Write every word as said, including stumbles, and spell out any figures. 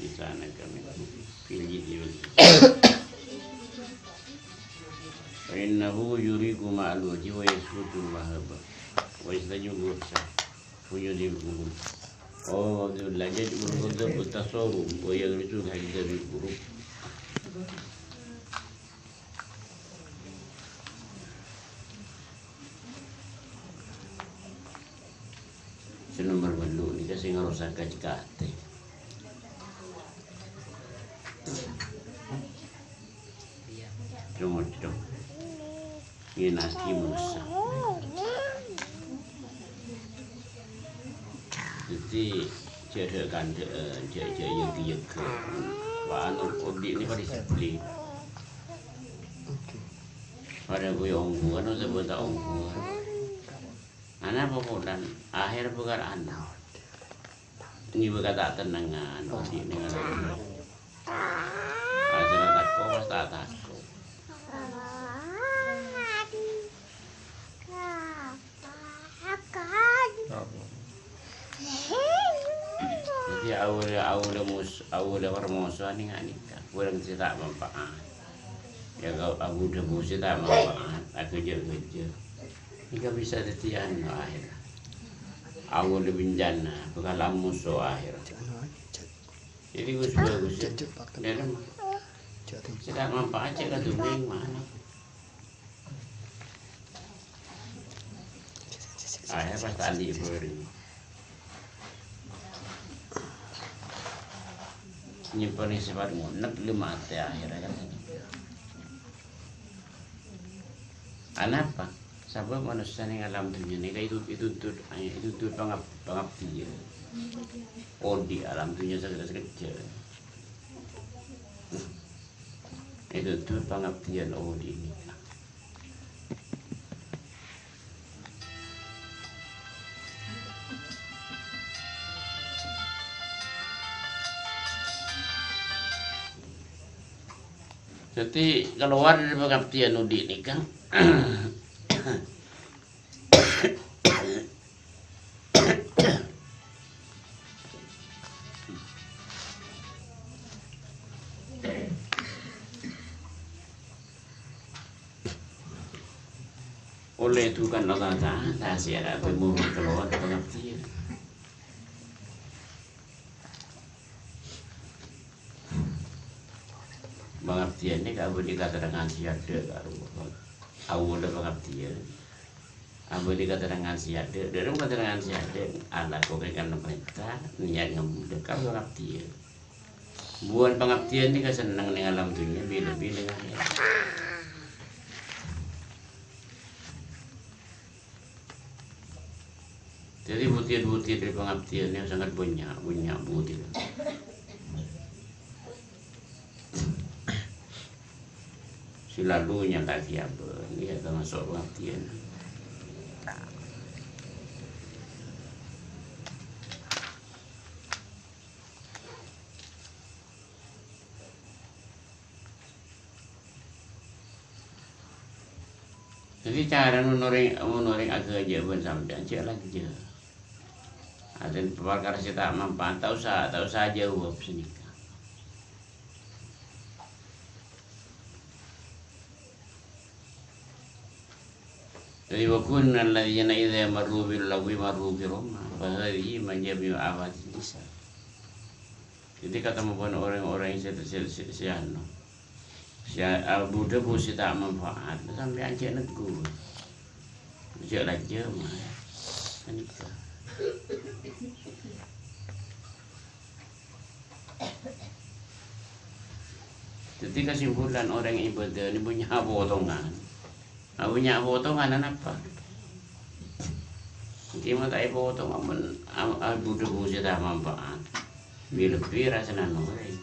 لسانك من في الجد والجد. فإنه يريق مع الوجه ويسكت المهابة ويستجيب الرخصة ويذيب الغموم. Oh, la yaj'ul ghadab tasarruf wa yaghrisul haqda bil ghurub. Sè nomer tello' nèka sè ngarosakè cè' atè. Cong-ocong. Ngènasè manossa. Dhâddhi, jhâ' dhâ'-kandhâ'ân, jhâ', jhâ' yâghi-yâghi. Wah, anu, odi' nèka disiplin. Padâ ghun ongghuwân, otabâ ta' ongghuwân. Anapa polana? Aher bhâkal ana'. Ngibâ kata'tennengngan, odi' nèng alam. Asal tako', pas ta' tako'. Dhâddhi, aolla, aolla mus-, aolla parmosowan nèng nèka. Bhârâng sè ta' manfaat. Yâ, ka-, abu-dhâbu sè ta' manfaat, aghâjâ-ghâjâ. Nèka bisa dhâddhi anu aher. Aolla bhunjana, bhâkal amoso aher. Jadi, ghus-bhâghus. Dâlem. Sè ta' manfaat, cè' kadhungèng mana? Aher pas ta' andi' bhâreng. Nyimpanè sèpat ngonèk, lem atè aher kan. Anapa? Sabâb manossa nèng alam dhunnya nèka itu, itu, itu, itu, itu pangab-, pangabdiyân. Odi' alam dhunnya sakejjhâ', sakejjhâ'. Itu, itu pangabdiyân odi' nèka. Dhâddhi, kalowar dâri pangabdiyân odi' nèka. Ollè dhukana Allah Ta'ala, sè arapa moro kalowar pangabdiyân. Pangabdiyân nèka abâdhi katerrangan sè adâ' ka Allah. Aolla pangabdiyân. Abâdhi katerrangan sè adâ'. Dâlem katerrangan sè adâ', alako kèng kan parènta, niyat ngabulâ ka pangabdiyân. Buwân pangabdiyân nèka senneng nèng alam dhunnya, bi-, lebbi nèng akhèrat. Dhâddhi, bhudiân-bhudiân dâri pangabdiyân nèka sanget bânnya', bânnya' bhudiân. Sè lalu nyata'aghi abâ', nèka tamaso' pangabdiyân. Dhâddhi, carana mon orèng, mon orèng aghâjâ bân sampèyan, jhâ' lajâ. Artèna parkara sè ta' manfaat, ta' osa, ta' osa ajâwâb sanèka. Dhâddhi, "Wa kunna alladzina idza marru bil lagwi marru kirama, fa hadhihi majami'u afatin nisa." Dhâddhi, katemmo bân orèng-orèng sè, sè, sè, sè anu, sè a-, abu-dhâbu sè ta' manfaat, sampèyan jhâ' negghur. Jhâ' lajâ, ma. Sanèka. Dhâddhi, kasimpulan orèng ibâdâh nèka bânnya' potongan. Bânnya' potongan anapa? Ènggi ma' ta' èpotong, ampon a-, abu-dhâbu sè ta' manfaat. Bi-, lebbi rassana orèng.